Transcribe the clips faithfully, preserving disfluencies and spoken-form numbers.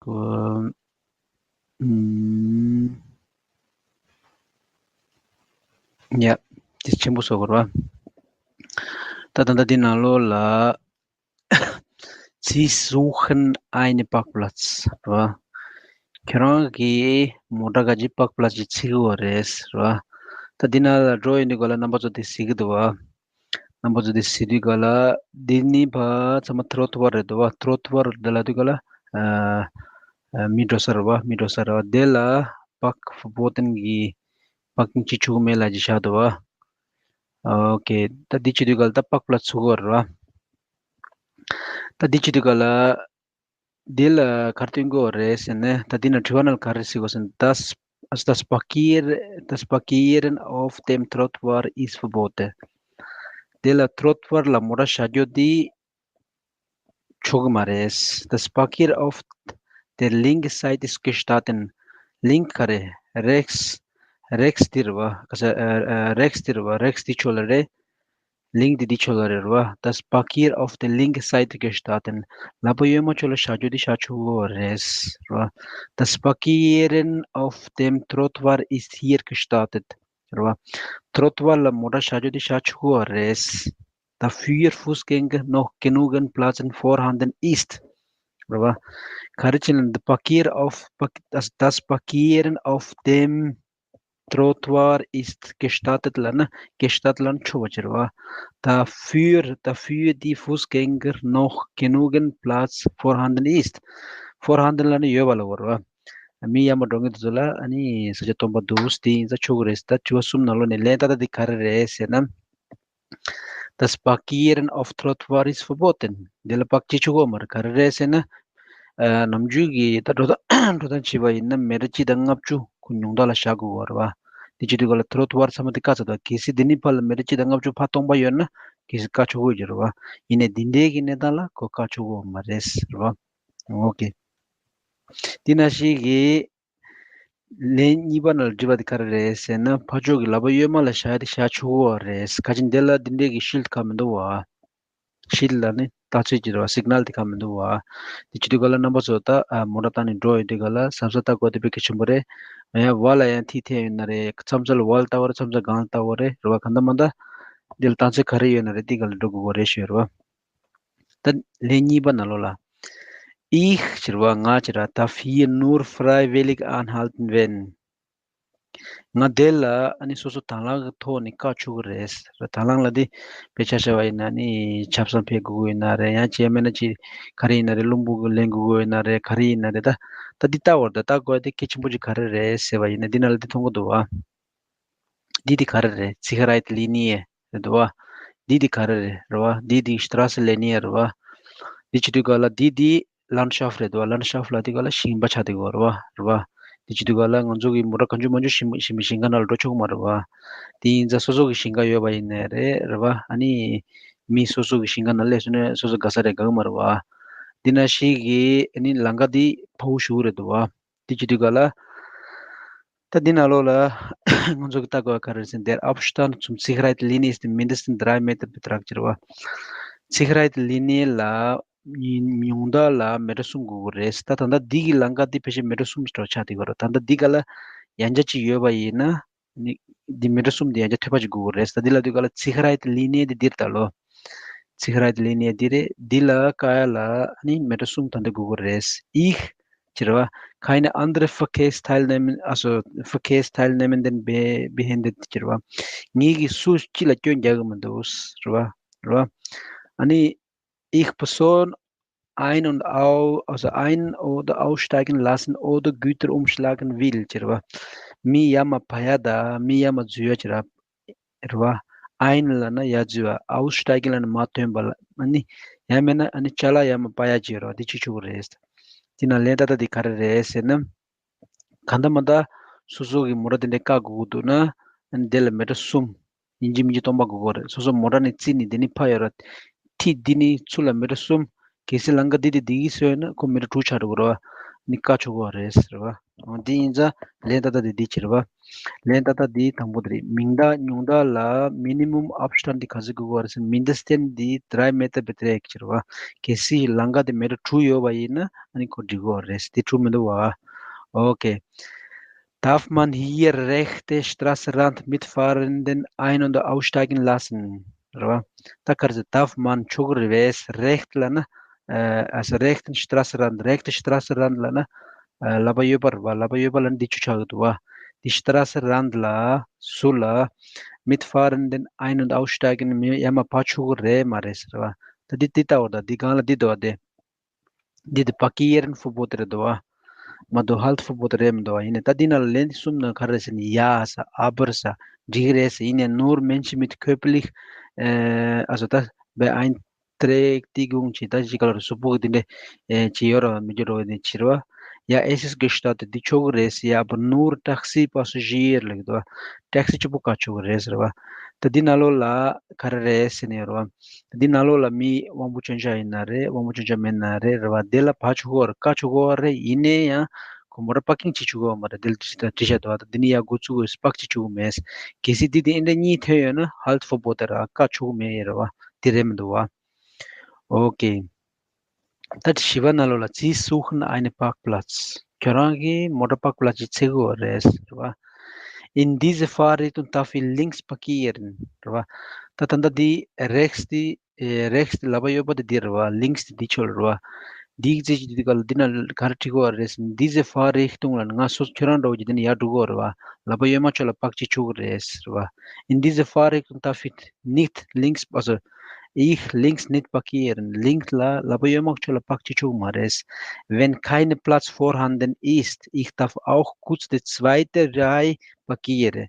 ཀོ། ཨུམ། ཡ། དེ་ཆེན་པོ་བཟོ་དགོས་རེད་བ། ད་ད་ལྟ་འདི་ནང་ལོགས་ལ། Sie suchen einen Parkplatz རེད་བ། ཁྱེད་རང་གིས་མོ་ཊ་ག་ཅིག་Parkplatz ཅིག་འཚོལ་གྱི་ཡོད་རེད་རེད་བ། ད་འདི་ནང་ལ་འགྲོ་ཡོང་དུས་ག་ལ་རྣམ་པ་ཚོ་དེ་གཟིགས་ཀྱི་འདུག་བ། རྣམ་པ་ཚོ་དེ་གཟིགས་དུས་ག་ལ། འདི་ནི་ཕར་ཚང་མ་Trottoir རེད་འདུག་བ། Trottoir འདི་ལབ་དུས་ག་ལ། ཨ། ཨ། མི་འགྲོ་ས་རེད་བ། མི་འགྲོ་ས་རེད་བ། དེ་ལ་Parkverboten གི་Parking བྱེད་ཆོག་གི་མེད་ལབ་ཅིག་བཞག་འདུག་བ། ཨོ་ཁེ། ད་འདི་བྱེད་དུས་ག་ལ་ད་Parkplatz འཚོལ་གྱི་ཡོད་རེད་བ། ད་འདི་བྱེད་དུས་ག་ལ། འདི་ལ་ག་རེ་སྟོན་གྱི་ཡོད་རེད་ཟེར་ན། ད་འདི་ན་དྲི་བ་ནང་ག་རེ་ཟེར་གྱི་ཡོད་ཟེར་ན། Das, also das Parkier-, das Parkieren auf dem Trottoir ist verboten. འདི་ལ་Trottoir ལ་མོ་ཊ་བཞག་རྒྱུ་འདི་ཆོག་གི་མ་རེད། Das Parkieren auf der linken Seite ist gestattet. Linke ག་རེ། Rechts, rechts འདི་རེད་བ། ག་ས། ཨ། ཨ། Rechts འདི་རེད་བ། Rechts འདི་ཕྱོགས་ལ་རེད། Linke འདི་འདི་ཕྱོགས་ལ་རེད་བ། Das Parkieren auf der linken Seite ist gestattet. ལག་པ་གཡོན་མ་ཕྱོགས་ལ་བཞག་རྒྱུ་འདི་བཞག་ཆོག་གི་རེད་བ། Das Parkieren auf dem Trottoir ist hier gestattet. རེད་བ། Trottoir ལ་མོ་ཊ་བཞག་རྒྱུ་འདི་བཞག་ཆོག་གི་རེད། Da für Fußgänger noch genügend Platz vorhanden ist. རེད་བ། ག་རེ་བྱས་ན། Das Parkieren auf, das Parkieren auf dem Trottoir ist gestattet ལབ་ན། gestattet ལབ་ན་ཆོག་པ་ཅིག་རེད་བ། Da für, da für die Fußgänger noch genügend Platz vorhanden ist. Vorhanden ལབ་ན་ཡོད་པ་ལབ་པ་རེད་བ། མི་ཡར་མར་འགྲོ་མཁན་དེ་ཚོ་ལ་ཨ་ནི་ས་ཆ་སྟོང་པ་འདུག་དེ་ཡིན་ཙང་ཆོག་གི་རེད། ད་དྲི་བ་གསུམ་ནང་ལོགས་ནས་ལན་ཏག་ཏག་དེ་ག་རེ་རེད་ཟེར་ན། Das Parkieren auf Trottoir ist verboten. འདི་ལ་པརྐ་བྱེད་ཆོག་གི་མ་རེད། ག་རེ་རེད་ཟེར་ན། ཨ། ནམ་རྒྱུན་གྱི་ད་འགྲོ་སྟངས་འགྲོ་སྟངས་བྱས་པ་ཡིན་ན་མེ་ཊར་གཅིག་དང་ལྔ་བཅུ་ཁོ་ཉུང་མཐའ་ལ་བཞག་དགོས་པ་རེད་བ། དེ་བྱེད་དུས་ག་ལ་Trottoir ཚང་མ་དེ་བཀག་ཚར་འདུག་གལ་སྲིད་འདི་ནས་ཕར་ལ་མེ་ཊར་གཅིག་དང་ལྔ་བཅུ་ཕར་སྟོང་པ་ཡོད་ན་གལ་སྲིད་བཀག་ཆོག་གི་ཡོད་རེད་བ། ཡིན་ནའི་འདི་འདྲའི་གི་གནས་སྟངས་ལ་ཁོ་བཀག་ཆོག་གི་མ་རེད་རེད་བ། ཨོ་ཁེ། དེ་ནང་བཞིན་གྱི་ལན་གཉིས་པ་ནང་ལ་དྲིས་པ་དེ་ག་རེ་རེད་ཟེར་ན། ཕར་ཕྱོགས་ཀྱི་ལག་པ་གཡོན་མ་ལ་བཞག་ཡ་དེ་བཞག་ཆོག་གི་རེད། ག་ཅི་འདི་ལ་འདི་འདྲའི་གི་ཤིལ་ཌི་གང་མི་འདུག་བ། ཤིལ་ཌི་ལབ་ནི་རྟགས་ཚིག་ཅིག་རེད་བ། སིག་ནལ་དེ་གང་མི་འདུག་བ། དེ་བྱེད་དུས་ག་ལ་རྣམ་པ་ཚོ་ད་ཨ་མོ་ཊ་བཏང་ནས་འགྲོ་ཡོང་དུས་ག་ལ་གཟབ་གཟབ་ལྟ་དགོས་དེ་དཔེ་གལ་ཆེན་པོ་རེད། ཡང་བར་ལ་ཡང་ཐིག་ཐེབས་ཡོད་ན་རེད། མཚམས་མཚམས་ལ་བར་ལ་ལྟ་བ་རེད། མཚམས་མཚམས་སྒང་ལ་ལྟ་བ་རེད། རེད་བ། གང་ལྟར་མ་ལྟར་འདི་ལ་རྟགས་ཚིག་ག་རེ་ཡོད་ན་རེད། འདི་ག་ལ་འགྲོ་དགོས་གོ་རེད་ཞུ་ཡོད་རེད་བ། ད་ལན་གཉིས་པ་ནང་ལོགས་ལ། Ich ཟེར་བ་ང་ཟེར་བ། Darf hier nur freiwillig anhalten, wenn. ང་དེ་ལ་ཨ་ནི་སོ་སོ་དང་བླངས་ཀྱི་ཐོག་ནས་བཀག་ཆོག་གི་རེད། དང་བླངས་ལ་དེ་དཔེ་ཆ་བཞག་པ་ཡིན་ན་ནི་ཆབ་གསང་ཕེབས་དགོས་ཀྱི་ཡོད་ན་རེད། ཡང་བྱས་མེད་ན་ཅི་ག་རེ་ཡིན་ན་རེད། བླུན་པོ་གི་ལེན་དགོས་ཀྱི་ཡོད་ན་རེད། ག་རེ་ཡིན་ན་རེད། ད་ད་འདི་ལྟ་བར་ད་ལྟ་དགོས་དེ་གལ་ཆེན་པོ་ཅིག་ག་རེ་རེད་ཟེར་བ་ཡིན་ན་འདི་ནང་ལ་འདི་མཐོང་གི་འདུག་བ། འདི་འདི་ག་རེ་རེད། Sicherheitslinie རེད་འདུག་བ། འདི་འདི་ག་རེ་རེད་རེད་བ། འདི་འདི་Straßenlinie རེད་བ། འདི་བྱེད་དུས་ག་ལ་འདི་འདི་Landschaft རེད་འདུག་བ། Landschaft ལ་འདི་ག་ལ་ཞིང་པ་ཆགས་བསྡད་ཡོད་རེད་བ། རེད་བ། འདི་བྱེད་དུས་ག་ལ་ང་ཚོ་གི་མོ་ཊ་གང་བྱུང་མང་བྱུང་ཞིང་ཞིང་ཞིང་ཁ་ནང་ལ་འགྲོ་ཆོག་གི་མ་རེད་བ། དེ་ཡིན་ཙང་སོ་སོ་གི་ཞིང་ཁ་ཡོད་པ་ཡིན་ནའི་རེད་རེད་བ། ཨ་ནི་མི་སོ་སོ་གི་ཞིང་ཁ་ནང་སླེབས་སོང་ན་སོ་སོ་དགའ་ས་རེད། དགའ་གི་མ་རེད་བ། འདི་ནང་བཞིན་གི་ཨ་ནི་ལམ་ཁ་འདི་ཕ་བོ་ཞུ་གི་རེད་འདུག་བ། དེ་བྱེད་དུས་ག་ལ། ད་འདི་ནང་ལོགས་ལ་ང་ཚོ་གི་ལྟ་དགོས་པ་ག་རེ་ཟེར་ན། Der Abstand zum Sicherheitslinie ist mindestens drei Meter betrachtet རེད་བ། Sicherheitslinie ལ་ཉུང་མཐའ་ལ་མེ་ཊར་གསུམ་དགོས་ཀྱི་རེད། ད་ད་ལྟ་འདི་གི་ལམ་ཁ་འདི་ཕལ་ཆེར་མེ་ཊར་གསུམ་ཞིག་ཆགས་བསྡད་ཡོད་རེད། ད་ལྟ་འདི་ག་ལ་ཡང་བསྐྱར་ཅིག་ཡོད་པ་ཡིན་ན་ནི་འདི་མེ་ཊར་གསུམ་འདི་ཡང་བསྐྱར་འཐོལ་པ་ཅིག་དགོས་ཀྱི་རེད། ད་འདི་ལ་འདི་ག་ལ་Sicherheitslinie འདི་འདིར་ལྟ་ལོ། Sicherheitslinie འདི་རེད། འདི་ལ་བཀག་ཡ་ལ་ནི་མེ་ཊར་གསུམ་ད་འདི་དགོས་ཀྱི་རེད། Ich ཟེར་བ། Keine andere Verkehrsteilnehmen, also Verkehrsteilnehmenden be- behindert ཟེར་བ། ངེད་ཀྱིས་སུ་གཅིག་ལ་སྐྱོན་རྒྱག་གི་མི་འདུག་ཟེར་བ། རེད་བ། ཨ་ནི། Ich Person ein- und au- also ein- oder aussteigen lassen oder Güter umschlagen will ཟེར་བ། མི་ཡར་མར་བབས་ཡ་དང་མི་ཡར་མར་འཛུལ་ཡ་ཟེར་བ། རེད་བ། Ein ལབ་ན་ཡར་འཛུལ་བ། Aussteigen ལབ་ན་མར་ཐོན་པ་ལ། ཨ་ནི་ཡང་མིན་ན་ཨ་ནི་ཅ་ལག་ཡར་མར་སྤར་ཡ་ཅིག་ཡོད་རེད་བ། དེ་བྱེད་ཆོག་གི་རེད། དེ་ནང་ལན་ཏག་ཏག་དེ་ག་རེ་རེད་ཟེར་ན། གང་ལྟར་མ་ལྟར་སོ་སོ་གི་མོ་ཊ་དེ་འདྲ་བཀག་དགོས་ཀྱི་འདུག་ན། ཨ་ནི་དེ་ལ་མེ་ཊར་གསུམ་ཡིན་གཅིག་མིན་གཅིག་སྟོང་པ་དགོས་ཀྱི་རེད། སོ་སོ་མོ་ཊ་ནས་བརྩིས་ནས་དེ་ནས་ཕར་ཡོད་ར། ཐིག་འདི་ནས་ཚུར་ལ་མེ་ཊར་གསུམ། གལ་སྲིད་ལམ་ཁ་འདི་དེ་བདེ་གི་བཟོས་ན་ཁོ་མེ་ཊར་དྲུག་ཆགས་འགྲོ་གི་རེད་བ། ཨ་ནི་བཀག་ཆོག་གི་རེད་ཟེར་བ། འོ་འདི་ཡིན་ཙང་ལན་ཏག་ཏག་འདི་འདི་ཕྱིར་བ། ལན་ཏག་ཏག་འདི་དང་པོ་འདི་རེད། མིང་བརྡ་ཉུང་བརྡ་ལ་Minimum Abstand འདི་ག་ཚོད་དགོས་ཀྱི་རེད་ཟེར་ན། Mindestens འདི drei Meter beträgt ཕྱིར་བ། གལ་སྲིད་ལམ་ཁ་དེ་མེ་ཊར་དྲུག་ཡོད་པ་ཡིན་ན་ཨ་ནི་ཁོ་འགྲིག་གི་རེད། དེ་དྲུག་མི་འདུག་བ། Okay. Darf man hier rechte Straßenrand mit Fahrenden ein- und aussteigen lassen? རེད་བ། ད་ག་རེ་ཟེར། darf man ཆོག་གི་རེད་པས། rechte ལབ་ན། ཨ་ས་rechten Straßenrand, rechte Straßenrand ལབ་ན། ཨ་ལག་པ་གཡས་པ་རེད་བ། ལག་པ་གཡས་པ་ལབ་ན་འདི་ཆུ་ཆགས་ཀྱི་འདུག་བ། འདི་Straßenrand ལ་སུ་ལ་mit Fahrenden ein- und aussteigen མི་ཡར་མར་བབས་ཆོག་གི་རེད་མ་རེད་ཟེར་བ། ད་འདི་འདི་ལྟ་བར་ད་འདི་སྒང་ལ་འདི་འདུག་བ་དེ། འདི་དེ་Parkieren Verbot རེད་འདུག་བ། མ་གཏོགས་Haltverbot རེད་མི་འདུག་བ། ཡིན་ནའི་ད་འདི་ནང་ལ་ལན་གསུམ་ནང་ག་རེ་རེད་ཟེར་ན། Ja ཟེར། Aber ཟེར། འགྲིག་གི་རེད་ཟེར། ཡིན་ནའི་nur Menschen mit körperlich ཨ་ས་ད་Beeinträchtigung ཅེས་ད་ཅི་ག་ལ་རེད། གཟུགས་པོ་གི་འདི་འདྲ་ཅི་ཡོད་ར་མི་འགྱུར་རོ་འདི་ཕྱིར་བ། Ja, es ist gestattet འདི་ཆོག་གི་རེད་ཟེར། Aber nur Taxi Passagier ལབ་ཀྱི་འདུག་བ། ཊེག་སི་གཅིག་པོ་བཀག་ཆོག་གི་རེད་ཟེར་བ། ད་འདི་ནང་ལོགས་ལ་ག་རེ་རེད་ཟེར་ནས་ཡོད་རེད་བ། འདི་ནང་ལོགས་ལ་མི་དབང་པོ་སྐྱོན་ཆག་ཡིན་ན་རེད། དབང་པོ་སྐྱོན་ཆག་མེད་ན་རེད། རེད་བ། དེ་ལ་བབས་ཆོག་གི་རེད། བཀག་ཆོག་གི་རེད། ཡིན་ནའི་ཡང་ཁོ་མོ་ཊ་པར་ཀིང་བྱེད་ཆོག་གི་མ་རེད། དེ་ལ་བྲིས་བྲིས་བཞག་འདུག་བ། ད་འདི་ནི་ཡར་འགོ་བཙུགས་དགོས། པར་ཀ་བྱེད་ཆོག་གི་མེད། གལ་སྲིད་འདི་དེ་འདྲ་གཉིས་ཐོན་ཡོད་ན་Haltverbot ར་བཀག་ཆོག་གི་མེད་ཡོད་རེད་བ། དེ་རེད་མི་འདུག་བ། Okay. ད་བཞི་པ་ནང་ལོགས་ལ། Sie suchen einen Parkplatz. ཁྱོད་རང་གིས་མོ་ཊ་པར་ཀ་པ་ལ་ཅིག་འཚོལ་གྱི་ཡོད་རེད་ཟེར་བ། In diese Fahrrichtung darf ich links parkieren རེད་བ། ད་ད་ལྟ་འདི་rechts འདི་ཨེ་rechts འདི་ལག་པ་གཡས་པ་འདི་འདི་རེད་བ། links འདི་འདི་ཕྱོགས་རེད་བ། འདི་གི་རྩིས་ཀྱི་འདི་ག་ལ་འདི་ན་ག་རེ་བྲིས་གྱི་ཡོད་རེད་ཟེར་ན། Diese Fahrrichtung ལ་ང་སོ་ཁྱོད་རང་འདྲ་བོ་ཅིག་འདི་ནས་ཡར་འགྲོ་གི་ཡོད་རེད་བ། ལག་པ་གཡོན་མ་ཕྱོགས་ལ་པར་ཀ་བྱེད་ཆོག་གི་རེད་ཟེར་བ། In diese Fahrrichtung darf ich nicht links, also ich links nicht parkieren. Links ལ་ལག་པ་གཡོན་མ་ཕྱོགས་ལ་པར་ཀ་བྱེད་ཆོག་གི་མ་རེད། Wenn kein Platz vorhanden ist, ich darf auch kurz die zweite Reihe parkieren.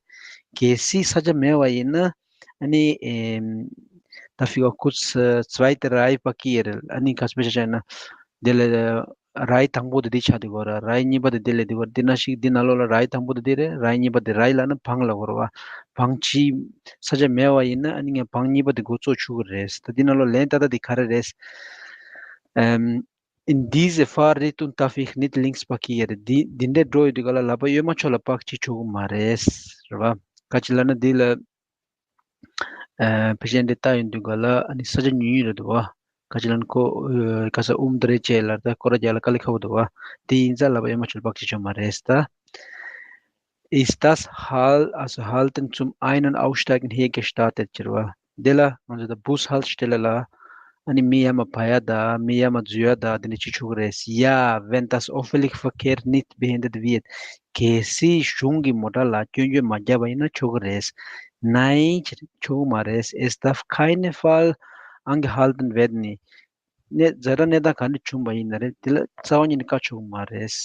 གལ་སྲིད་ས་ཆ་མེད་པ་ཡིན་ན་ཨ་ནི་ཨེམ་darf ich auch kurz zweite Reihe parkieren. ཨ་ནི་ག་ཚོད་བྱ་བྱ་ཡིན་ན་དེ་ལ་རའི་དང་པོ་དེ་འདི་ཆགས་འདུག་གོ་ར། རའི་གཉིས་པ་དེ་དེ་ལས་འདི་བར་འདི་ན་ཞིག་འདི་ནང་ལོགས་ལ་རའི་དང་པོ་དེ་འདི་རེད། རའི་གཉིས་པ་དེ་རའི་ལ་ནི་བང་ལ་གོ་ར་བ། བང་ཅི་ས་ཆ་མེད་པ་ཡིན་ན་ཨ་ནི་ངས་བང་གཉིས་པ་དེ་འགོ་བཙུགས་ཆོག་གི་རེད། ད་འདི་ནང་ལོགས་ལན་ཏག་ཏག་འདི་ག་རེ་རེད། ཨམ། In diese Fahrrichtung darf ich nicht links parkieren. འདི་འདི་འདྲའི་འགྲོ་ཡོད་དུས་ག་ལ་ལག་པ་གཡོན་མ་ཕྱོགས་ལ་པར་ཀ་བྱེད་ཆོག་གི་མ་རེད་རེད་བ། ག་ཅི་ལབ་ན་འདི་ལ། ཨ་ཕལ་ཆེར་འདི་ལྟ་ཡོང་དུས་ག་ལ་ཨ་ནི་ས་ཆ་ཉུང་ཉུང་རེད་འདུག་བ། ག་ཅི་ལབ་ན་ཁོ་ཨ་ག་ས་ཨུམ་དེ་རེ་ཅེ་ལར་ད་སྐོར་ར་རྒྱག་ལ་དཀའ་ལས་ཁག་པོ་འདུག་བ། དེ་ཡིན་ཙང་ལབ་ཡོད་མ་ཆོད་པ་ཅི་ཆོད་མ་རེད་ད། Ist das Hal- also Halten zum Ein- und Aussteigen hier gestattet ཟེར་བ། འདི་ལ་ང་ཚོ་ད་Bushaltestelle ལ་ཨ་ནི་མི་ཡར་མར་བབས་ཡ་ད་མི་ཡར་མར་འཛུལ་ཡ་ད་འདི་འདྲ་བྱེད་ཆོག་གི་རེད། Ja, wenn das öffentliche Verkehr nicht behindert wird. གལ་སྲིད་གཞུང་གི་མོ་ཊ་ལ་སྐྱོན་བརྗོད་མ་བརྒྱབ་པ་ཡིན་ན་ཆོག་གི་རེད། Nein ཆོག་གི་མ་རེད། Es darf kein Fall angehalten werden. གནས་ཛ་དྲག་གནས་སྟངས་ག་འདྲ་བྱུང་བ་ཡིན་ན་རེད། དེ་ལ་རྩ་བ་ཉིད་ནས་བཀག་ཆོག་གི་མ་རེད།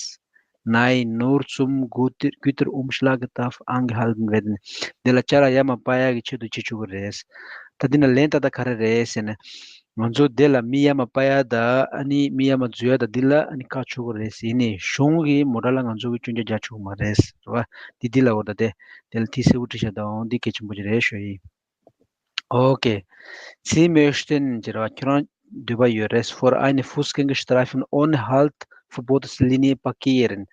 Nein, nur zum Güter- Güterumschlag darf angehalten werden. དེ་ལ་ཅ་ལག་ཡར་མར་སྤར་ཡག་གི་ཆེད་དུ་བྱེད་ཆོག་གི་རེད། ད་འདི་ན་ལན་ཏག་ཏག་ག་རེ་རེད་ཟེར་ན། ང་ཚོ་དེ་ལ་མི་ཡར་མར་སྤར་ཡག་དང་ཨ་ནི་མི་ཡར་མར་འཛུལ་ཡག་དང་འདི་ལ་ཨ་ནི་བཀག་ཆོག་གི་རེད་ཟེར། ཡིན་ནའི་གཞུང་གི་མོ་ཊ་ལ་ང་ཚོ་གི་སྐྱོན་བརྗོད་རྒྱག་ཆོག་གི་མ་རེད་ཟེར་བ། འདི་འདི་ལ་འོ་ད་དེ་དེ་ལ་ཐིག་སེར་པོ་བྲིས་བཞག་དང་འདི་གལ་ཆེན་པོ་ཅིག་རེད་ཞུ་ཡིན། Okay. Sie möchten ཟེར་བ། ཁྱོད་རང་འདོད་པ་ཡོད་རེད། Vor einem Fußgängerstreifen ohne Haltverbotslinie parkieren.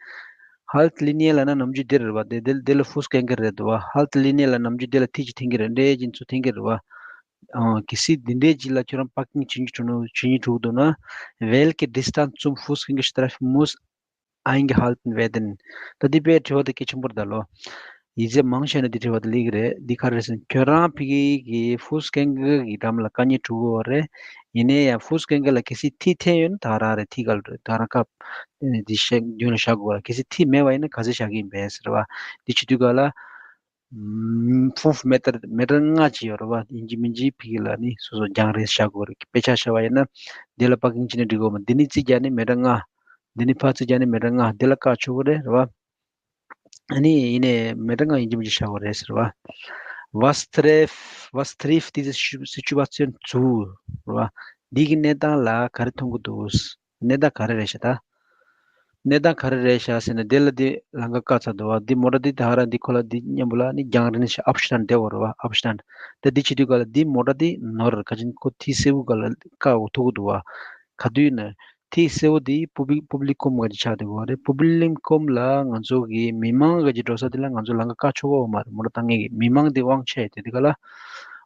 Haltlinie ལབ་ན་ནམ་རྒྱུན་འདི་རེད་བ། དེ་དེ་དེ་ལ་Fußgänger རེད་འདུག་བ། Haltlinie ལ་ནམ་རྒྱུན་དེ་ལ་ཐིག་ཅིག་འཐེན་གྱི་རེད། འདྲེ་ཅིག་ཚུར་འཐེན་གྱི་རེད་བ། ཨང་། གལ་སྲིད་འདི་འདྲའི་ཅིག་ལ་ཁྱོད་རང་པར་ཀིང་བྱེད་རྒྱུ་བྱུང་ན་བྱེད་རྒྱུ་འགྲོ་གི་འདུག་ན། Welche Distanz zum Fußgängerstreifen muss eingehalten werden. ད་འདི་དཔེ་དྲི་བ་དེ་གལ་ཆེན་པོ་རེད་ད་ལོ། ཡིག་ཚད་མང་ཆེ་ན་འདི་དྲི་བ་དེ་སླེབས་ཀྱི་རེད། འདི་ག་རེ་ཟེར་ན་ཁྱོད་རང་ཕ་གི་གི་Fußgänger གི་འགྲམ་ལ་བཀག་ཉར་འགྲོ་གི་ཡོད་རེད། ཡིན་ནའི་ཡང་Fußgänger ལ་གལ་སྲིད་ཐིག་འཐེན་ཡོད་ན་ད་རང་རེད། ཐིག་ག་ལ་རེད། ད་རང་ཁ་འདི་བཤད་མདུན་ལ་བཞག་དགོས་རེད། གལ་སྲིད་ཐིག་མེད་པ་ཡིན་ན་ག་ཚོད་བཞག་གི་ཡིན་པས་ཟེར་བ། འདི་བྱེད་དུས་ག་ལ། ཨམ། fünf Meter མེ་ཊར་ལྔ་ཅིག་ཡོད་རེད་བ། ཡིན་གཅིག་མིན་གཅིག་ཕ་གི་ལ་ནི་སོ་སོ་རྒྱང་རིང་བཞག་དགོས་རེད། དཔེ་ཆ་བཞག་པ་ཡིན་ན་འདི་ལ་པར་ཀིང་བྱས་ན་འགྲིག་གི་ཡོད་མ། འདི་ནས་རྩིས་རྒྱག་ནི་མེ་ཊར་ལྔ། འདི་ནས་ཕར་རྩིས་རྒྱག་ནི་མེ་ཊར་ལྔ། འདི་ལ་བཀག་ཆོག་གི་རེད་རེད་བ། ཨ་ནི་ཡིན་ནའི་མེ་ཊར་ལྔ་ཡིན་གཅིག་མིན་གཅིག་བཞག་དགོས་རེད་ཟེར་བ། Was trifft, was trifft diese Situation zu རེད་བ། འདི་གི་གནས་སྟངས་ལ་ག་རེ་མཐོང་གི་འདུག་གནས་སྟངས་ག་རེ་རེད་ཤག་ད། གནས་སྟངས་ག་རེ་རེད་ཤག་ཟེར་ན། དེ་ལ་དེ་ལམ་ཁ་བཀག་ཚར་འདུག་བ། འདི་མོ་ཊ་འདི་ད་ཧ་ར་འདི་ཁོ་ལ་འདི་མཉམ་པོ་ལ་ནི་རྒྱང་རིང་ཤག་Abstand དེ་བོར་བ། Abstand དེ་འདི་བྱེད་དུས་ག་ལ་འདི་མོ་ཊ་འདི་ནོར་ག་ཅིན་ཁོ་ཐིག་སེར་པོ་ག་ལ་བཀག་འོ་ཐུག་འདུག་བ། ག་དུས་ན་ དེའི་གསལ་པོ་དེ་པུབ་ལི་པུབ་ལི་ཀོམ་ག་ཅིག་ཆགས་བསྡད་ཡོད་རེད། པུབ་ལི་ཀོམ་ལ་ང་ཚོ་གི་མི་མང་ག་ཅིག་འགྲོ་ས་དེ་ལ་ང་ཚོ་ལམ་ཁ་བཀག་ཆོག་གི་ཡོད་མ་རེད། མོ་ཊ་བཏང་མཁན་གྱི་མི་མང་དེ་དབང་ཆ་ཡོད་དེ་དེ་ག་ལ།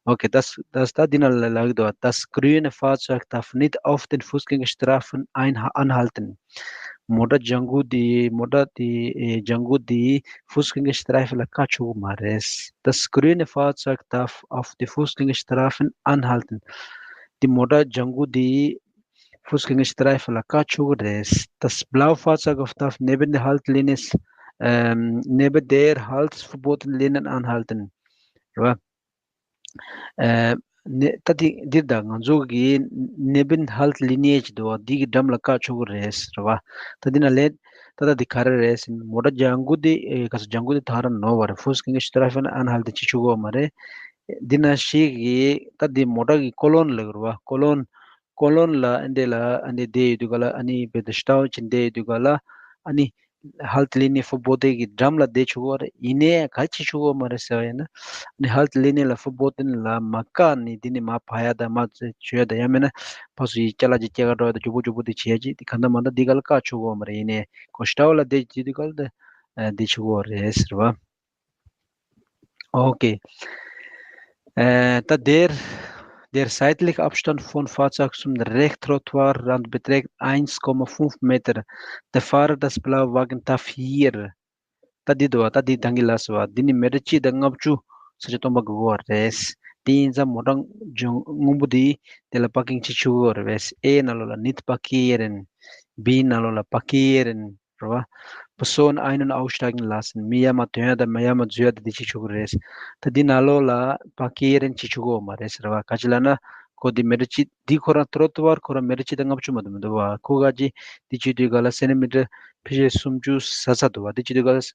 Okay, das, das da dina lagdo, das grüne Fahrzeug darf nicht auf den Fußgängerstreifen ein-, anhalten. མོ་ཊ་ལྗང་ཁུ་དེ་མོ་ཊ་དེ་ཨེ་ལྗང་ཁུ་དེ་Fußgängerstreifen ལ་བཀག་ཆོག་གི་མ་རེད། Das grüne Fahrzeug darf auf die Fußgängerstreifen anhalten. དེ་མོ་ཊ་ལྗང་ཁུ་དེ་Fußgängerstreifen ལ་བཀག་ཆོག་གི་རེད། Das blaue Fahrzeug darf neben der Haltlinie, ähm, neben der haltverbotenen Linie anhalten. རེད་བ། ཨེ་ནེ་ད་དེ་འདིར་ད་ང་ཚོ་གི་neben Haltlinie ཅིག་འདུག་བ། འདི་གི་འགྲམ་ལ་བཀག་ཆོག་གི་རེད་ཟེར་བ། ད་འདི་ན་ལན་ད་ད་འདི་ག་རེ་རེད་ཟེར་ན་མོ་ཊ་ལྗང་ཁུ་འདི་ཨེ་ག་ས་ལྗང་ཁུ་འདི་ཐག་རང་ནོར་བ་རེད། Fußgängerstreifen anhalten བྱེད་ཆོག་གི་ཡོད་མ་རེད། འདི་ན་ཞིག་གི་ད་འདི་མོ་ཊ་གི་ཀོ་ལོན་ལབ་ཀྱི་རེད་བ། ཀོ་ལོན་ཀོ་ལོན་ལ་ཨ་འདི་ལ་ཨ་འདི་བསྡད་ཡོད་དུས་ག་ལ་ཨ་ནི་བེ་ད་སྟའོ་ཅིག་བསྡད་ཡོད་དུས་ག་ལ་ཨ་ནི་Haltlinie verboten གི་འགྲམ་ལ་བསྡད་ཆོག་གི་རེད། ཡིན་ནའི་ག་བྱེད་ཆོག་གི་མ་རེད་ཟེར་བ་ཡིན་ན། ཨ་ནི་Haltlinie ལ་verboten ལ་མ་བཀག་ནི་འདི་ནི་མ་ཕར་ཡ་ད་མ་བྱོས་ད་ཡང་མིན་ན་ཕར་ཚུར་ཡི་ཅ་ལག་ཅིག་སྐྱེལ་ག་འགྲོ་ཡ་ད་མགྱོགས་པོ་མགྱོགས་པོ་དེ་བྱེད་ཡ་ཅིག་དེ་ག་འདྲ་མ་འདྲ་འདི་ག་ལ་བཀག་ཆོག་གི་མ་རེད། ཡིན་ནའི་ཁོ་སྟའོ་ལ་བསྡད་ཡོད་དུས་ག་ལ་ད་བསྡད་ཆོག་གི་རེད་ཟེར་བ། Okay. Äh, da der, der zeitliche Abstand von Fahrzeug zum Rechttrottoirrand beträgt eins Komma fünf Meter. Der Fahrer des Blauwagens darf hier. ད་འདི་འདུག་བ། ད་འདི་ད་གིན་ལབ་སོང་བ། འདི་ནི་མེ་ཊར་གཅིག་དང་ལྔ་བཅུ་ས་ཆ་སྟོང་པ་དགོས་ཀྱི་རེད། དེ་ཡིན་ཙང་མོ་ཊ་ལྗང་སྔོན་པོ་འདི་དེ་ལ་པར་ཀིང་བྱེད་ཆོག་གི་རེད། A ནང་ལོགས་ལ་nicht parkieren། B ནང་ལོགས་ལ་parkieren། རེད་བ། Personen ein- und aussteigen lassen. མི་ཡར་མར་ཐོན་ཡ་དང་མི་ཡར་མར་འཛུལ་ཡ་དང་འདི་བྱེད་ཆོག་གི་རེད། ད་འདི་ནང་ལོགས་ལ་parkieren བྱེད་ཆོག་གི་ཡོད་མ་རེད་ཟེར་བ། ག་ཅི་ལབ་ན་ཁོ་འདི་མེ་ཊར་གཅིག་འདི་ཁོ་རང་ཏྲོ་ཏུ་ཝར་ཁོ་རང་མེ་ཊར་གཅིག་དང་ལྔ་བཅུ་མ་གཏོགས་མི་འདུག་བ། ཁོ་ག་ཅི་འདི་བྱེད་དུས་ག་ལ་སེན་ཊི་མི་ཊར་ཕལ་ཆེར་སུམ་ཅུ་ཟ་ཚར་འདུག་བ། འདི་བྱེད་དུས་ག་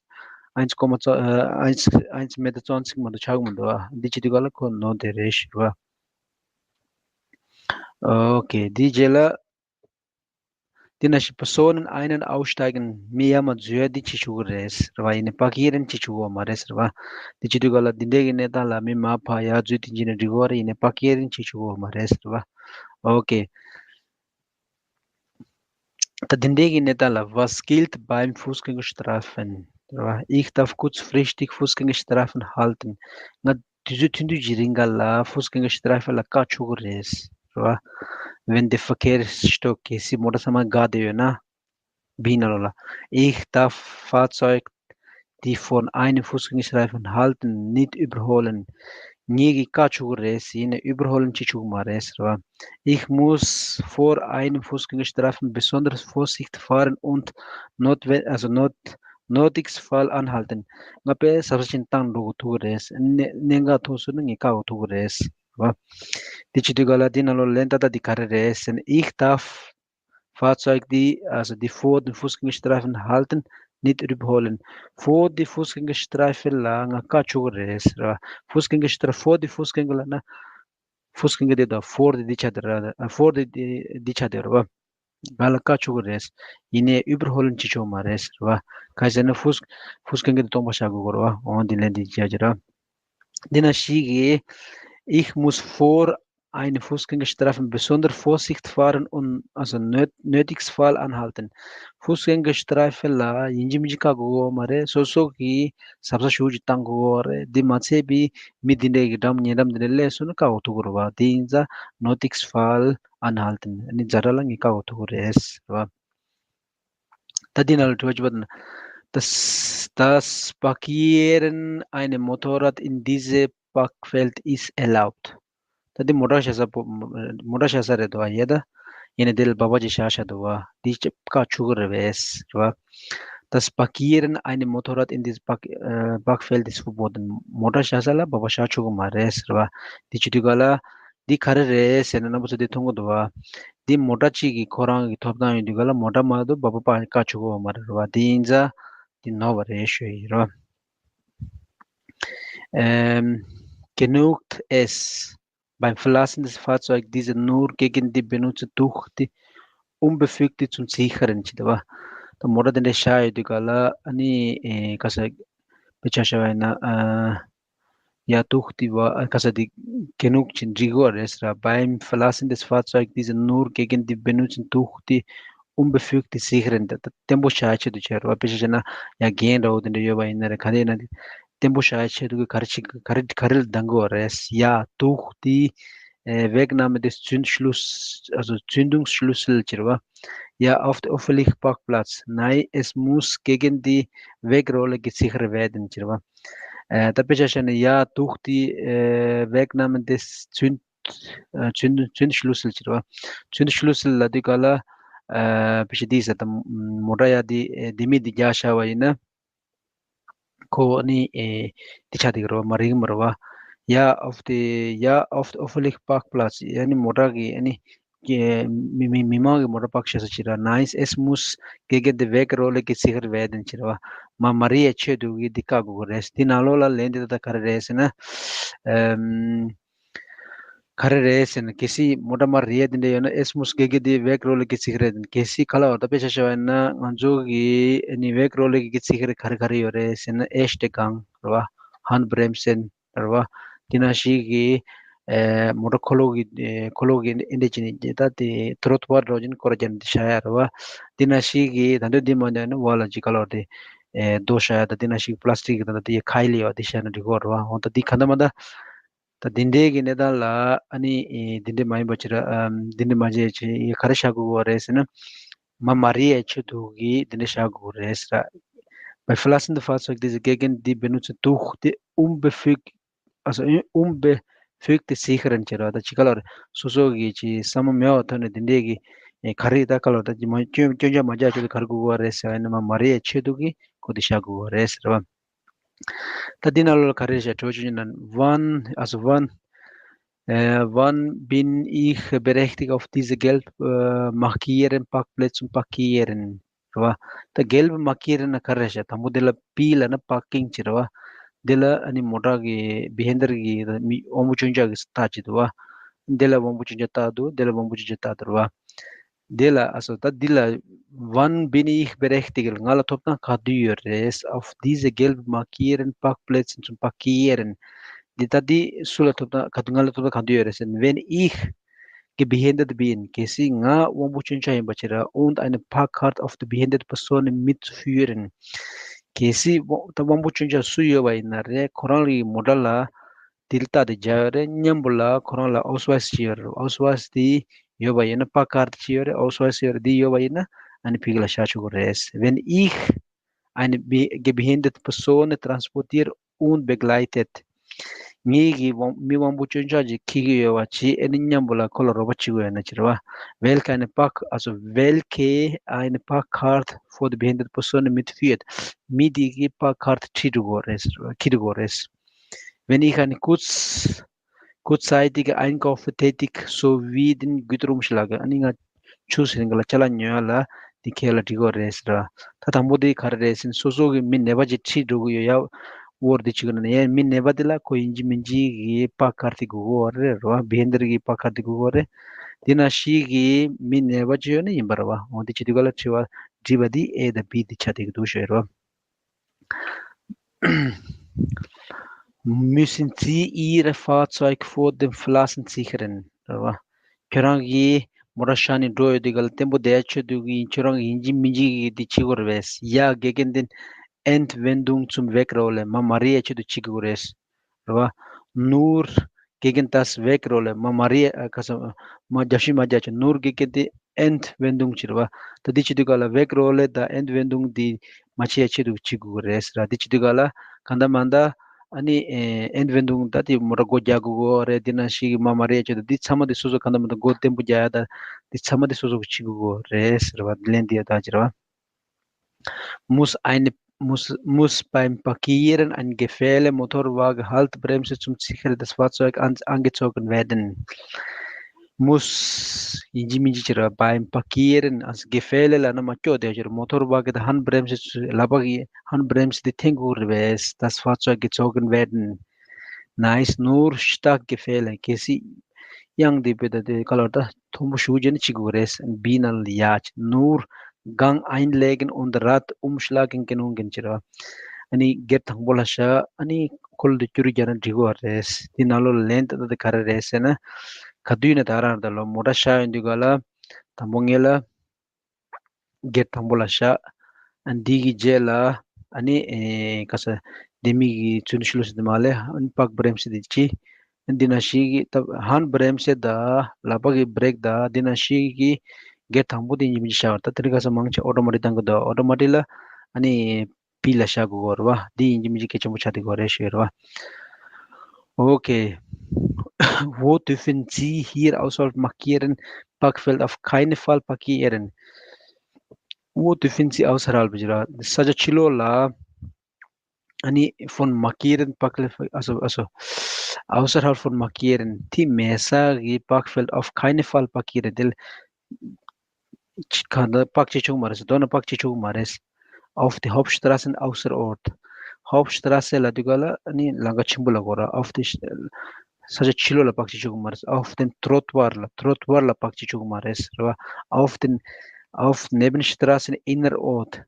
ལ་eins Komma zwei, äh, eins, eins Meter zwanzig མ་གཏོགས་ཆགས་ཀྱི་མི་འདུག་བ། འདི་བྱེད་དུས་ག་ལ་ཁོ་ནོར་དེ་རེད་ཟེར་བ། Okay, འདི་རྗེས་ལ། དེ་ནང་བཞིན་Personen ein- und aussteigen མི་ཡར་མར་འཛུལ་ཡ་འདི་བྱེད་ཆོག་གི་རེད་རེད་བ། ཡིན་ནའི་parkieren བྱེད་ཆོག་གི་ཡོད་མ་རེད་ཟེར་བ། དེ་བྱེད་དུས་ག་ལ་འདི་འདྲའི་གི་གནས་སྟངས་ལ་མི་མར་ཕར་ཡར་འཛུལ་དེ་འཇིག་ནས་འགྲིག་གི་ཡོད་རེད། ཡིན་ནའི་parkieren བྱེད་ཆོག་གི་ཡོད་མ་རེད་ཟེར་བ། Okay. ད་འདི་འདྲའི་གི་གནས་སྟངས་ལ Was gilt beim Fußgängerstreifen རེད་བ། Ich darf kurzfristig Fußgängerstreifen halten. ང་དུས་ཚོད་ཐུང་ཐུང་གི་རིང་ག་ལ་Fußgängerstreifen ལ་བཀག་ཆོག་གི་རེད་རེད་བ། Wenn der Verkehr stockt གལ་སྲིད་མོ་ཊ་ཚང་མ་འགག་བསྡད་ཡོད་ན། B ནང་ལོགས་ལ། Ich darf Fahrzeuge, die vor einem Fußgängerstreifen halten, nicht überholen. ངེད་ཀྱིས་བཀག་ཆོག་གི་རེད། ཡིན་ནའི་überholen བྱེད་ཆོག་གི་མ་རེད་ཟེར་བ། Ich muss vor einem Fußgängerstreifen besonders Vorsicht fahren und notwe- also not- nötigsfall anhalten. ང་དཔེ་གཟབ་གཟབ་བྱས་ནས་བཏང་འགྲོ་དགོས་ཐུག་གི་རེད། གནད་གནད་འགག་ཐུག་སོང་ན་ངས་བཀག་དགོས་ཐུག་གི་རེད་ཟེར་བ། དེ་བྱེད་དུས་ག་ལ་དེ་ནང་ལོགས་ལ་ལན་ཏག་ཏག་དེ་ག་རེ་རེད་ཟེར་ན། Ich darf Fahrzeuge, die, also die vor dem Fußgängerstreifen halten, nicht überholen. Vor die Fußgängerstreifen ལ་ང་བཀག་ཆོག་གི་རེད་ཟེར་བ། Fußgängerstreifen, vor die Fußgänger ལབ་ན། Fußgänger དེ་དང་vor དེ་འདི་ཆགས་བསྡད་རེད། ཨ། vor དེ་འདི་འདི་ཆགས་བསྡད་རེད་བ། ང་ལ་བཀག་ཆོག་གི་རེད། ཡིན་ནའི་überholen བྱེད་ཆོག་མ་རེད་ཟེར་བ། ག་རེ་ཟེར་ན་Fuß- Fußgänger དེ་སྟོང་པ་བཞག་དགོས་ཀྱི་རེད་བ། འོ་འདི་ལན་འདི་བརྒྱབ་ཀྱི་རེད། འདི་ན་ཞིག་གིས། Ich muss vor einem Fußgängerstreifen besonders Vorsicht fahren und also nöt- nötigsfall anhalten. Fußgängerstreifen ལ་ཡིན་གཅིག་མིན་གཅིག་བཀག་དགོས་ཀྱི་ཡོད་མ་རེད། སོ་སོ་གིས་གཟབ་གཟབ་ཞེ་པོ་ཅིག་བཏང་དགོས་ཀྱི་ཡོད་རེད། འདི་མ་ཚད་པའི་མི་འདི་འདྲའི་གི་འགྲམ་ཉེ་འགྲམ་འདི་འདྲ་སླེབས་སོང་ན་བཀག་དགོས་ཐུག་གི་རེད་བ། དེ་ཡིན་ཙང་nötigsfall anhalten ནི་ཛ་དྲག་ལ་ངས་བཀག་དགོས་ཐུག་གི་རེད་ཟེར་བ། ད་འདི་ནང་ལ་དྲི་བ་བཅུ་པ་དང་། Das, das Parkieren eines Motorrads in diesem Parkfeld ist erlaubt. ད་འདི་མོ་ཊ་བཞག་ས་པོ་མོ་ཊ་བཞག་ས་རེད་དོ་ཨ་ཡེ་ད། ཡིན་ནའི་འདི་ལ་སྦག་སྦག་ཅིག་བཞག་བཞག་འདུག་བ། འདི་ཅིག་བཀག་ཆོག་གི་རེད་པས་རེད་བ། Das Parkieren eines Motorrads in diesem Park- äh, Parkfeld ist verboten. མོ་ཊ་བཞག་ས་ལ་སྦག་སྦག་བཞག་ཆོག་གི་མ་རེད་ཟེར་བ། འདི་བྱེད་དུས་ག་ལ། འདི་ག་རེ་རེད་ཟེར་ན་རྣམ་པ་ཚོ་འདི་མཐོང་གི་འདུག་བ། འདི་མོ་ཊ་གཅིག་གི་ཁོ་རང་གི་ཐོབ་ཐང་ཡོད་དུས་ག་ལ་མོ་ཊ་མ་གཏོགས་སྦག་སྦག་བཀག་ཆོག་གི་མ་རེད་རེད་བ། འདི་ཡིན་ཙང་འདི་ནོར་བ་རེད་ཞུ་ཡི་རེད་བ། Ähm, genügt es, beim Verlassen des Fahrzeugs diese nur gegen die Benutzer durch die Unbefugte zu sichern ཅེས་བ། ད་མོ་ཊ་དེ་འདྲ་བཞག་ཡོད་དུས་ག་ལ་ཨ་ནི་ཨེ་ག་ས་དཔེ་ཆ་བཞག་པ་ཡིན་ན་ཨ་ཡ་durch die བ་ཨ་ག་ས་དེ་genügt ཅེས་འགྲིག་གི་རེད་ཟེར། Beim Verlassen des Fahrzeugs diese nur gegen die Benutzer durch die unbefügte Sicherin, ད་ད་བརྟན་པོ་བཞག་ཆེད་དུ་བྱས་རེད་བ། དཔེ་ཆ་བཞག་ན་ཡ་རྒན་འདྲ་བོ་དེ་འདྲ་ཡོད་པ་ཡིན་ན་རེད། ག་རེ་ཡིན་ན་བརྟན་པོ་བཞག་ཆེད་དུ་གི་ག་རེ་བྱེད་ག་རེ་ག་རེ་ལ་འདང་གི་ཡོད་རེད། Ja, durch die äh, Wegnahme des Zündschluss, also Zündungsschlüssel བྱས་རེད་བ། Ja, auf der öffentlichen Parkplatz. Nein, es muss gegen die Wegrolle gesichert werden བྱས་རེད་བ། ད་དཔེ་ཆ་བཞག་ན་ja, durch die äh, Wegnahme des Zünd, äh, Zünd, Zündschlüssel བྱས་རེད་བ། Zündschlüssel ལབ་དུས་ག་ལ་དཔེ་ཆ་འདི་ཟེར་ད་མོ་ཊ་ཡ་འདི་ལྡེ་མིག་འདི་རྒྱག་བཞག་པ་ཡིན་ན། ཁོ་ནི་ཨེ་འདི་ཆགས་བསྡད་ཀྱི་རེད་བ། མ་རིག་མ་རེད་བ། Ja, auf die, ja, auf der öffentlichen Parkplatz. ཡ་ནི་མོ་ཊ་གི་ཨ་ནི་ཀྱེ་མི་མི་མི་མང་གི་མོ་ཊ་པག་བཞག་ས་ཅིག་ར། Nein, es muss gegen die Wegrolle gesichert werden བྱས་རེད་བ། མ་མ་རེད་ཡ་ཆེད་དུ་གི་འདི་བཀག་དགོས་ཀྱི་རེད། འདི་ནང་ལོགས་ལ་ལན་འདི་ད་ལྟ་ག་རེ་རེད་ཟེར་ན། ཨམ། ག་རེ་རེད་ཟེར་ན། གལ་སྲིད་མོ་ཊ་མར་རེད་དེ་འདྲ་ཡོད་ན་es muss gegen die Wegrolle gesichert werden. གལ་སྲིད་ག་ལ་བར་ད་དཔེ་ཆ་བཞག་པ་ཡིན་ན་ང་ཚོ་གི་ཨ་ནི་Wegrolle gesichert ག་རེ་ག་རེ་ཡོད་རེད་ཟེར་ན། Erste Gang རེད་བ། Handbremsen རེད་བ། དེ་ནང་བཞིན་གི་ཨེ་མོ་ཊ་འཁོར་ལོ་གི་ཨེ་འཁོར་ལོ་གི་ཨེ་འདྲ་ཅིག་ནི་ད་དེ་Trottoir འགྲོ་བཞིན་སྐོར་རྒྱག་ནི་དེ་བཞག་ཡ་རེད་བ། དེ་ནང་བཞིན་གི་ད་འདོད་དེ་མ་འདོད་ན་བ་ལ་ཅིག་ག་ལ་བར་དེ་ཨེ་རྡོ་བཞག་ཡ་ད་དེ་ནང་བཞིན་གི་Plastik གི་ད་ད་དེ་ཁའི་ལི་ཡོད་དེ་བཞག་ན་འགྲིག་གོ་རེད་བ། འོ་ད་དེ་ག་འདྲ་མ་འདྲ། ད་འདི་འདྲའི་གི་གནས་སྟངས་ལ་ཨ་ནི་ཨེ་འདི་འདྲ་མ་ཡིན་པ་ཅིག་ར་ཨམ་འདི་འདྲ་མ་བྱས་ཅིག་ཡ་ག་རེ་བཞག་དགོས་ཀྱི་རེད་ཟེར་ན། མ་མ་རེད་ཡ་ཆེད་དུ་གི་འདི་འདྲ་བཞག་དགོས་ཀྱི་རེད་ཟེར། Bei verlassende Fahrzeuge diese gegen die Benutzer durch die unbefüg also unbefugte Sicheren བྱས་ར། ད་ཅིག་ག་ལ་རེད། སོ་སོ་གི་ཅིག་བསམ་བློ་མེད་པའི་ཐོག་ནས་འདི་འདྲའི་གི་ཨེ་ག་རེ་ད་ག་ལ་རེད། ད་ཅིག་མ་སྐྱོན་སྐྱོན་ཆ་མ་རྒྱག་ཆེད་དུ་ག་རེ་དགོས་ཀྱི་རེད་ཟེར་བ་ཡིན་ན། མ་མ་རེད་ཡ་ཆེད་དུ་གི་ཁོ་འདི་བཞག་དགོས་ཀྱི་རེད་ཟེར་བ། ད་འདི་ནང་ལོགས་ལ་ག་རེ་བཞག་དྲི་བ་བཅུ་གཉིས་ནང་wann, also wann, äh, wann bin ich berechtigt, auf diese gelb äh, markierten Parkplätze zu parkieren རེད་བ། ད་gelb markieren ན་ག་རེ་བཞག་དང་པོ་འདི་ལ་པི་ལབ་ན་parking བྱས་རེད་བ། འདི་ལ་ཨ་ནི་མོ་ཊ་གི་Behinderte གི་མི་དབང་པོ་སྐྱོན་ཅན་གྱི་རྟགས་བྱས་འདུག་བ། འདི་ལ་དབང་པོ་སྐྱོན་ཅན་རྟགས་འདུག་འདི་ལ་དབང་པོ་སྐྱོན་ཅན་རྟགས་འདུག་རེད་བ། འདི་ལ་ཨ་སོ་ད་འདི་ལ་wann bin ich berechtigt ང་ལ་ཐོབ་ཐང་ག་དུས་ཡོད་རེད། Auf diese gelb markierten Parkplätze zu parkieren འདི་ད་འདི་སུ་ལ་ཐོབ་ཐང་ག་དུས་ང་ལ་ཐོབ་ཐང་ག་དུས་ཡོད་རེད་ཟེར་ན། Wenn ich gehbehindert bin གལ་སྲིད་ང་དབང་པོ་སྐྱོན་ཅན་ཡིན་པ་བྱས་ར་und eine Parkkarte auf die behinderte Person mitführen གལ་སྲིད་དབང་ད་དབང་པོ་སྐྱོན་ཅན་སུ་ཡོད་པ་ཡིན་ན་རེད། ཁོ་རང་རའི་མོ་ཊ་ལ་དེ་ལ་རྟགས་དེ་སྦྱར་ཡོད་རེད། མཉམ་པོ་ལ་ཁོ་རང་ལ་Ausweis ཅིག་ཡོད་རེད། Ausweis དེ་ཡོད་པ་ཡིན་ན་Parkkarte ཅིག་ཡོད་རེད། Ausweis ཡོད་རེད། དེ་ཡོད་པ་ཡིན་ན་ཨ་ནི་ཕ་གི་ལ་བཞག་ཆོག་གི་རེད། Wenn ich eine be- gehbehinderte Person transportiere und begleite ངེད་ཀྱིས་དབང་མི་དབང་པོ་སྐྱོན་ཅན་ཅིག་འཁྱེར་གྱི་ཡོད་པ་བྱས། ཨ་ནི་མཉམ་པོ་ལ་ཁོ་ལ་རོགས་པ་བྱེད་དགོས་ཡོད་ན་ཅི་རེད་བ། Welche eine Park- also welche eine Parkkarte für die behinderte Person mitführt མི་དེ་གིས་Parkkarte ཁྲིད་འགྲོ་དགོས་རེད། འཁྱེར་འགྲོ་དགོས་རེད། Wenn ich eine kurz- kurzzeitige Einkäufe tätig sowie den Güterumschlag ཨ་ནི་ང་ཆུ་ཟེར་ག་ལ་ཅ་ལག་ཉོ་ཡ་ལ་འདི་ཁྱེད་ལ་འགྲིག་གོ་རེད་ཟེར་བ། ད་དང་པོ་དེ་ག་རེ་རེད་ཟེར་ན། སོ་སོ་གི་མི་ནད་པ་ཅིག་ཁྲིད་འགྲོ་གི་ཡོད་ཡ། དབོར་འདི་བྱེད་གི་ན་ཡ་མི་ནད་པ་དེ་ལ་ཁོ་ཡིན་གཅིག་མིན་གཅིག་གི་Parkkarte དགོས་གོ་རེད་རེད་བ། Behinderte གི་Parkkarte དགོས་གོ་རེད། དེ་ན་ཤི་གི་མི་ནད་པ་ཅིག་ཡོད་ན་ཡིན་པ་རེད་བ། འོ་འདི་བྱེད་དུས་ག་ལ་དྲི་བ་དྲི་བ་འདི་A དང་B འདི་ཆགས་བསྡད་ཀྱི་འདུག་ཞུ་ཡ་རེད་བ། Müssen Sie Ihr Fahrzeug vor dem Verlassen sichern རེད་བ། ཁྱོད་རང་གིས་མོ་ཊ་བཞག་ནས་འགྲོ་ཡོད་དུས་ག་ལ་བརྟན་པོ་བསྡད་ཆོག་དུས་ཀྱི་ཁྱོད་རང་གིས་ཡིན་གཅིག་མིན་གཅིག་གིས་འདི་བྱེད་དགོས་རེད་པས། Ja, gegen den Entwendung zum Wegrolle མ་མ་རེད་ཡ་ཆེད་དུ་བྱེད་དགོས་རེད། རེད་བ། Nur gegen das Wegrolle མ་མ་རེད་ཡ་ཁ་སང་མ་རྒྱབ་ཤིག་མ་རྒྱབ་ཆོག Nur gegen die Entwendung བྱེད་རེད་བ། ད་འདི་བྱེད་དུས་ག་ལ་Wegrolle དང་Entwendung འདི་མ་བྱེད་ཡ་ཆེད་དུ་བྱེད་དགོས་རེད་ཟེར་ར། འདི་བྱེད་དུས་ག་ལ་གང་ལྟར་མང་ལྟར་ཨ་ནི་Entwendung ད་དེ་མོ་ཊ་སྒོ་རྒྱག་དགོས་རེད། དེ་ནང་བཞིན་གྱི་མ་མ་རེད་ཡ་ཆེད་དུ་འདི་ཚང་མ་དེ་སོ་སོ་གང་ལྟར་མང་ལྟར་སྒོ་བརྟན་པོ་རྒྱག་ཡ་ད་འདི་ཚང་མ་དེ་སོ་སོ་གིས་བྱེད་དགོས་རེད་ཟེར་བ། འདི་ལན་འདི་ཡ་ད་ཅི་རེད་བ། Muss eine, muss, muss beim Parkieren eine gefährliche Motorwagen-Haltbremse zum Sichern des Fahrzeugs an, angezogen werden. Muss ཡིན་གཅིག་མིན་གཅིག་ཅི་རེད། Beim Parkieren also gefährliche ལབ་ན་མ་སྐྱོ་དེ་ཅི་རེད། Motorwagen དེ་Handbremse ལག་པ་གི་Handbremse དེ་འཐེན་དགོས་རེད་པས། Das Fahrzeug gezogen werden. Nein, nur stark gefährlich གལ་སྲིད་གཡང་དེ་བོད་ད་དེ་ག་ལ་ད་མཐོན་པོ་ཞུ་རྒྱུ་ནི་བྱེད་དགོས་རེད། B ནང་ལ་ཡ་ཅི། Nur Gang einlegen und Rad umschlagen genügen བྱེད་རོགས། ཨ་ནི་སྒེར་དང་པོ་ལ་བཞག་ཨ་ནི་འཁོར་ལོ་དེ་བསྐྱུར་རྒྱག་ན་འགྲིག་གོ་རེད། དེ་ནང་ལོགས་ལ་ལན་ད་ད་ག་རེ་རེད་ཟེར་ན། ག་དུས་ན་ད་རང་ད་ལོ་མོ་ཊ་བཞག་ཡོང་དུས་ག་ལ་དང་པོ་ངེད་ལ་ སྒེར་དང་པོ་ལ་བཞག་ཨ་འདི་གི་རྗེས་ལ་ཨ་ནི་ཨེ་ག་ས་ལྡེ་མིག་གི་ཚུལ་ཤུལ་ཟེར་དུ་མ་ལས་ཨ་ནི་པག་བྷི་རེམ་སེ་དེ་ཅི། འདི་ན་ཤི་གི་ད་ཧན་བྷི་རེམ་སེ་ད་ལག་པ་གི་བྷི་རེག་ད་འདི་ན་ཤི་གི་སྒེར་དང་པོ་དེ་ཡིན་མི་ཅི་བཞག་ད་དེ་རིང་ཁ་ས་མང་ཆེ་ཨོ་ཊོ་མ་ཊིག་བཏང་གི་འདུག་ཨོ་ཊོ་མ་ཊིག་ལ་ཨ་ནི་པི་ལ་བཞག་དགོས་རེད་བ། འདི་ཡིན་གྱི་མི་གཅིག་གལ་ཆེན་པོ་ཆགས་བསྡད་ཡོད་རེད་ཞུ་ཡོད་རེད་བ། Okay. Wo dürfen Sie hier außerhalb markieren, Parkfeld auf keinen Fall parkieren? Wo dürfen Sie außerhalb ཟེར་ར། ས་ཆ་ཕྱི་ལོགས་ལ་ཨ་ནི་von markieren, Parkfeld, also, also, außerhalb von markieren, དེ་མེད་ས་གི་Parkfeld auf keinen Fall parkieren དེ་གང་ལྟར་པག་བྱེད་ཆོག་མ་རེད། མདོར་ན་པག་བྱེད་ཆོག་མ་རེད། Auf die Hauptstraßen außer Ort. Hauptstraße ལབ་དུས་ག་ལ་ཨ་ནི་ལམ་ཁ་ཆེན་པོ་ལ་གོ་ར། Auf die ས་ཆ་ཕྱི་ལོགས་ལ་པག་བྱེད་ཆོག་མ་རེད། Auf den Trottoir ལ། Trottoir ལ་པག་བྱེད་ཆོག་མ་རེད་རེད་བ། Auf den, auf Nebenstraßen inner Ort.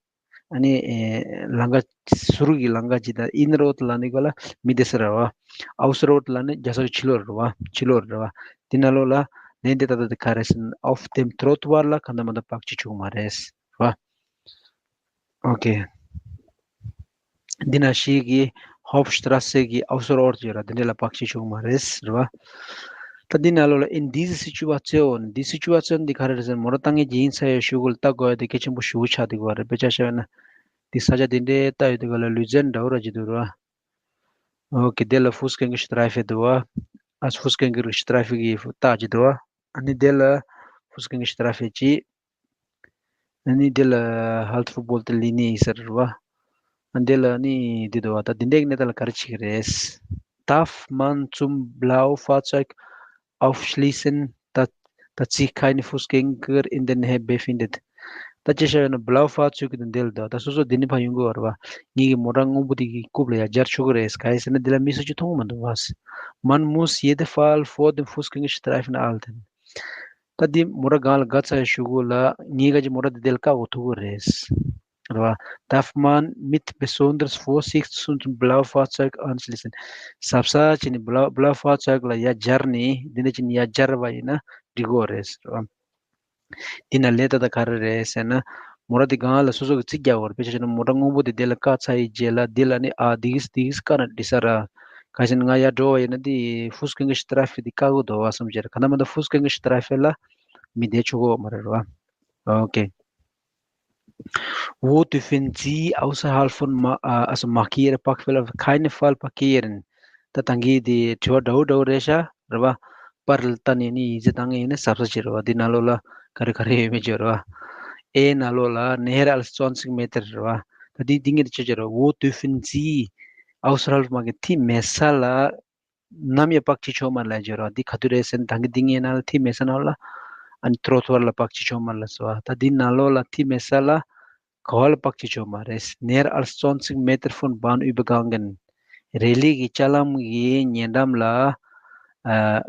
ཨ་ནི་ཨེ་ལམ་ཁ་ཟུར་གྱི་ལམ་ཁ་ཅིག་དང་inner Ort ལབ་ནི་ག་ལ་མི་སྡོད་ས་རེད་བ། Außer Ort ལབ་ནི་རྒྱལ་ས་གི་ཕྱི་ལོགས་རེད་བ། ཕྱི་ལོགས་རེད་བ། དེ་ནང་ལོགས་ལ་ལན་དེ་ད་ལྟ་དེ་ག་རེ་ཟེར་ན། Auf dem Trottoir ལ་གང་ལྟར་མ་ལྟར་པག་བྱེད་ཆོག་མ་རེད་རེད་བ། Okay. འདི་ན་ཤི་གི་Hauptstraße གི་Außer Ort ཡོད་ར། འདི་འདྲ་ལ་པག་བྱེད་ཆོག་མ་རེད་རེད་བ། ད་འདི་ནང་ལོགས་ལ་in diese Situation, འདི་Situation འདི་ག་རེ་རེད་ཟེར་ན། མོ་ཊ་བཏང་མཁན་གྱི་ཡིན་ས་ཡོད་ཤུ་གུ་ལ་ལྟ་དགོས་ཡ་དེ་གལ་ཆེན་པོ་ཞེ་པོ་ཆགས་བསྡད་ཀྱི་ཡོད་རེད། དཔེ་ཆ་བཞག་ན་འདི་ས་ཆ་འདི་འདྲའི་ལྟ་ཡོད་དུས་ག་ལ་ལུས་རྩལ་འདྲ་བོ་ར་ཅིག་འདུག་ར། Okay, དེ་ལ་Fußgängerstreife འདུག་བ། ཨ་Fußgängerstreife གི་རྟགས་ཅིག་འདུག་བ། ཨ་ནི་དེ་ལ་Fußgängerstreife གཅིག་ཨ་ནི་དེ་ལ་Haltverbot Linie ཟེར་བ། ཨ་དེ་ལ་ནི་འདི་འདུག་བ། ད་འདི་འདྲའི་གནས་སྟངས་ལ་ག་རེ་བྱེད་ཀྱི་རེད། Darf man zum Blaufahrzeug aufschließen, da, da sich kein Fußgänger in der Nähe befindet? ད་ཅི་བྱ་ཡོད་ན་Blaufahrzeug གི་དོན་དེ་ལ་འདུག་ད་སོ་སོ་འདི་ནས་ཕར་ཡོང་གི་ཡོད་རེད་བ། ངེད་ཀྱི་མོ་ཊ་སྔོན་པོ་འདི་གི་རྐུབ་ལ་ཡར་སྦྱར་ཆོག་གི་རེད། ག་རེ་ཟེར་ན་འདི་ལ་མི་སུ་གཅིག་མཐོང་གི་མི་འདུག་བ། Man muss jeden Fall vor dem Fußgängerstreifen halten. ད་འདི་མོ་ཊ་སྒང་ལ་བརྒལ་ཚར་ཡ་ཤུ་གུ་ལ་ངེད་ཀྱི་མོ་ཊ་འདི་དེ་ལ་བཀག་འགོག་ཐུབ་ཀྱི་རེད། རེད་བ། Darf man mit besonderer Vorsicht zum Blaufahrzeug anschließen. གཟབ་གཟབ་བྱས་ནས་Blau- Blaufahrzeug ལ་ཡར་སྦྱར་ནས་འདི་འདྲ་བྱས་ནས་ཡར་སྦྱར་བ་ཡིན་ན་འགྲིག་གི་རེད་ཟེར་བ། འདི་ན་ལན་ད་ལྟ་ག་རེ་རེད་ཟེར་ན། མོ་ཊ་འདི་སྒང་ལ་སོ་སོ་གི་རྩིས་རྒྱག་དགོས་རེད། དཔེ་ཆ་བཞག་ན་མོ་ཊ་སྔོན་པོ་འདི་དེ་ལ་བཀག་ཚར་ཡི་རྗེས་ལ་འདི་ལ་ནི་ཨ་འདི་གིས་འདི་གིས་བཀག་ན་འགྲིག་ས་ར། ག་ཞེ་ན་ང་ཡར་འགྲོ་བ་ཡིན་ན་འདི་Fußgängerstreife འདི་བཀག་གི་འདུག་བ་བསམ་བྱས་ར། ག་ན་མ་ད་Fußgängerstreife ལ་མི་བསྡད་ཆོག་གི་མ་རེད་ར། Okay. Wo dürfen Sie außerhalb von Ma- äh, also markierte Parkfelder auf keinen Fall parkieren? ད་ད་གིན་དེ་དྲི་བ་འདྲ་བོ་འདྲ་བོ་རེད་ཤག་རེད་བ། པར་ལ་ལྟ་ནས་ནི་ཡིག་ཚད་བཏང་ངེས་ཡིན་ན་གཟབ་གཟབ་བྱེད་རེད་བ། འདི་ནང་ལོགས་ལ་ག་རེ་ག་རེ་ཡོད་མེད་བརྗོད་རེད་བ། ཨེ་ནང་ལོགས་ལ་näher als zwanzig Meter རེད་བ། ད་འདི་འདི་ངེས་དེ་ཆོས་བརྗོད་རེད། Wo dürfen Sie außerhalb markieren དེ་མེད་ས་ལ་ནམ་ཡང་པག་བྱེད་ཆོག་མ་རེད་ལབ་བརྗོད་རེད་བ། འདི་ག་དུས་རེད་ཟེར་ན་ད་གིན་འདི་ངེས་ནང་ལ་དེ་མེད་ས་ནང་ལ་ཨ་ནི་Trottoir ལ་པག་བྱེད་ཆོག་མ་རེད་ལབ་སོང་བ། ད་འདི་ནང་ལོགས་ལ་དེ་མེད་ས་ལ་ག་བ་ལ་པག་བྱེད་ཆོག་མ་རེད། Näher als zwanzig Meter von Bahnübergängen. རེ་ལི་གི་ལྕགས་ལམ་གྱི་ཉེ་འགྲམ་ལ་ཨ་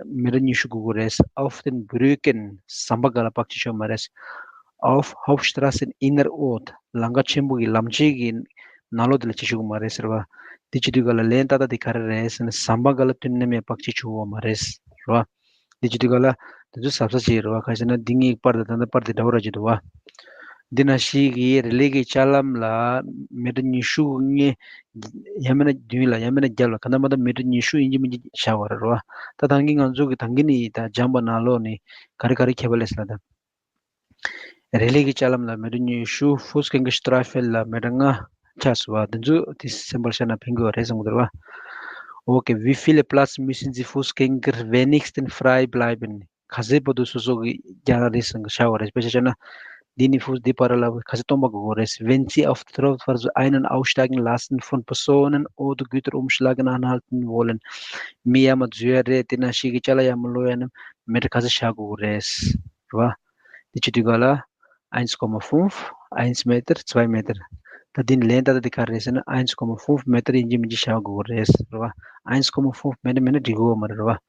མེ་ཊར་ཉི་ཤུ་དགོས་ཀྱི་རེད། Auf den Brücken ཟམ་པ་སྒང་ལ་པག་བྱེད་ཆོག་མ་རེད། Auf Hauptstraßen inner Ort ལམ་ཁ་ཆེན་པོ་གི་ལམ་ཕྱེད་ཀྱི་ནང་ལོགས་དེ་ལ་བྱེད་ཆོག་གི་མ་རེད་ཟེར་བ། འདི་བྱེད་དུས་ག་ལ་ལན་ཏག་ཏག་དེ་ག་རེ་རེད་ཟེར་ན་ཟམ་པ་སྒང་ལ་དུས་ནམ་ཡང་པག་བྱེད་ཆོག་གི་མ་རེད་ཟེར་བ། འདི་བྱེད་དུས་ག་ལ་དེ་ཚོ་གཟབ་གཟབ་བྱེད་རེད་བ། ག་ཞེ་ན་འདི་ངའི་པར་དང་ད་ལྟ་པར་དེ་འདྲ་བོ་ར་བྱེད་འདུག་བ། འདི་ན་ཤི་གི་རེ་ལི་གི་ལྕགས་ལམ་ལ་མེ་ཊར་ཉི་ཤུ་ལྔ་ཡང་མིན་ན་བདུན་ལ་ཡང་མིན་ན་བརྒྱད་ལ་ག་ན་མ་ད་མེ་ཊར་ཉི་ཤུ་ཡིན་གཅིག་མིན་གཅིག་བཞག་པ་རེད་བ། ད་ད་གིན་ང་ཚོ་གི་ད་གིན་ནི་ད་སྦྱངས་པ་ནང་ལོགས་ནི་ག་རེ་ག་རེ་ཁྱད་པར་སླེབས་སོང་ལ་ད། རེ་ལི་གི་ལྕགས་ལམ་ལ་མེ་ཊར་ཉི་ཤུ། Fußgängerstreifen ལ་མེ་ཊར་ལྔ་ཆགས་སོང་བ། འདི་ཚོ་དེ་སེམས་པར་བཞག་ན་ཕན་གྱི་ཡོད་རེད་བསམ་གྱི་འདུག་བ། Okay, wie viel Platz müssen die Fußgänger wenigstens frei bleiben? ག་ཚོད་བར་དུ་སོ་སོ་གི་རྒྱག་རེས་སང་གི་བྱ་བ་རེད། དཔེ་ཆ་བྱས་ན་འདི་ནི་Fuß- འདི་བར་ལ་ག་ཚོད་སྟོང་པ་དགོས་རེད། Wenn Sie auf der Trottoir ein- und aussteigen lassen von Personen oder Güter umschlagen anhalten wollen. མི་ཡར་མར་འཛུལ་ཡ་རེད། དེ་ནང་བཞིན་གྱི་ཅ་ལག་ཡར་མར་གློད་ཡ་ནི་མེ་ཊར་ག་ཚོད་བཞག་དགོས་རེད། རེད་བ། འདི་བྱེད་དུས་ག་ལ་eins Komma fünf, eins Meter, zwei Meter. ད་འདི་ནི་ལན་ཏག་ཏག་འདི་ག་རེ་རེད་ཟེར་ན་eins Komma fünf Meter ཡིན་གཅིག་མིན་གཅིག་བཞག་དགོས་རེད། རེད་བ། eins Komma fünf Meter མེད་ན་འགྲིག་གི་ཡོད་མ་རེད། རེད་བ།